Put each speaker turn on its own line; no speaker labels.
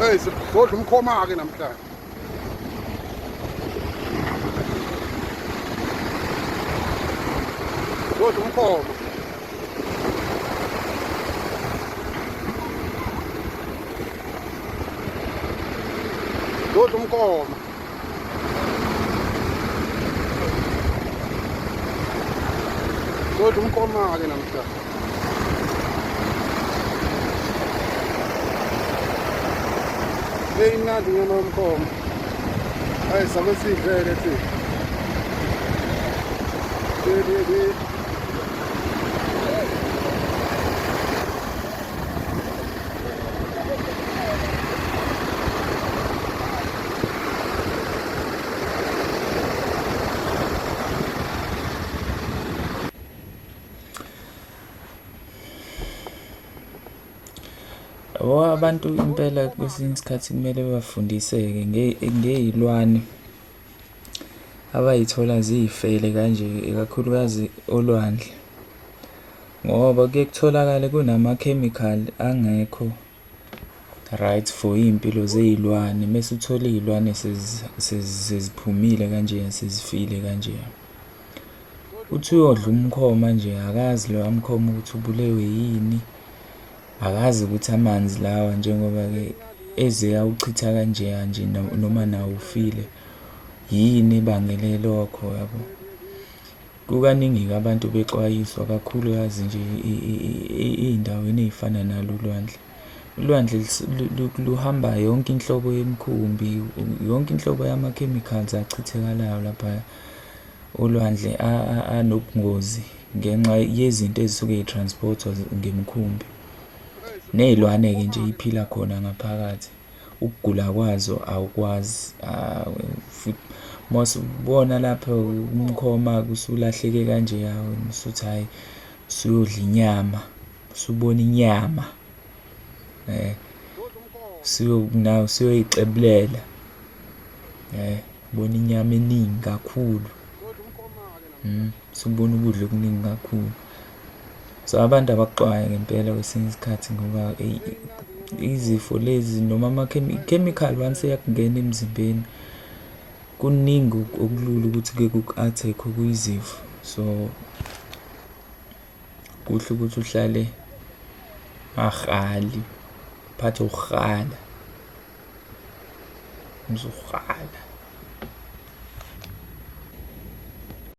Hey, sizodla umkhoma-ke namhlanje. Sizodla umkhoma. Sizodla umkhoma. Sizodla umkhoma-ke namhlanje. Hey, imnandi inyama yomkhomo. Hayi, sabe sidlele thina. Hey, hey, hey.
Yabo abantu impela kwesinye isikhathi kumele bafundiseke ngey'lwane abay'thola ziy'fele kanje, ikakhulukazi olwandle. Ngoba kuye kutholakale kunamakhemikhali angekho right for iy'mpilo zey'lwane mese uthole iy'lwane seziphumile kanje sezifile kanje. Uthi uyodla umkhoma nje akazi loya mkhoma ukuthi ubulewe yini, akazi ukuthi amanzi lawa njengoba-ke eze awuchitha kanjeya nje noma nawo ufile, yini ebangele lokho yabo. Kukaningi-ke abantu bexwayiswa kakhulukazi nje ey'ndaweni ey'fana nalo ulwandle. Ulwandle luhamba yonke inhlobo yemikhumbi, yonke inhlobo yama-chemicals achithekalayo laphaya olwandle anobungozi ngenxa yezinto ezisuke zi-transport-wa ngemikhumbi. Ney'lwane-ke nje ey'phila khona ngaphakathi, ukugula kwazo awukwazi futhi uma usubona lapho umkhoma-ke usulahleke kanjeya wena usuthi hhayi usuyodla inyama, usubona inyama nawe usuyoyixebulela. Ubona inyama eningi kakhulu, usubona ukudla okuningi kakhulu. So abantu abakuxwaye ngempela kwesinye isikhathi ngoba eyi izifo lezi noma i-chemical once yakungena emzimbeni kuningi okulula ukuthi kuke kuku-attack-e okuyizifo. So kuhle ukuthi uhlale ungarhali, uphathe ukurhala. Uzokurhala.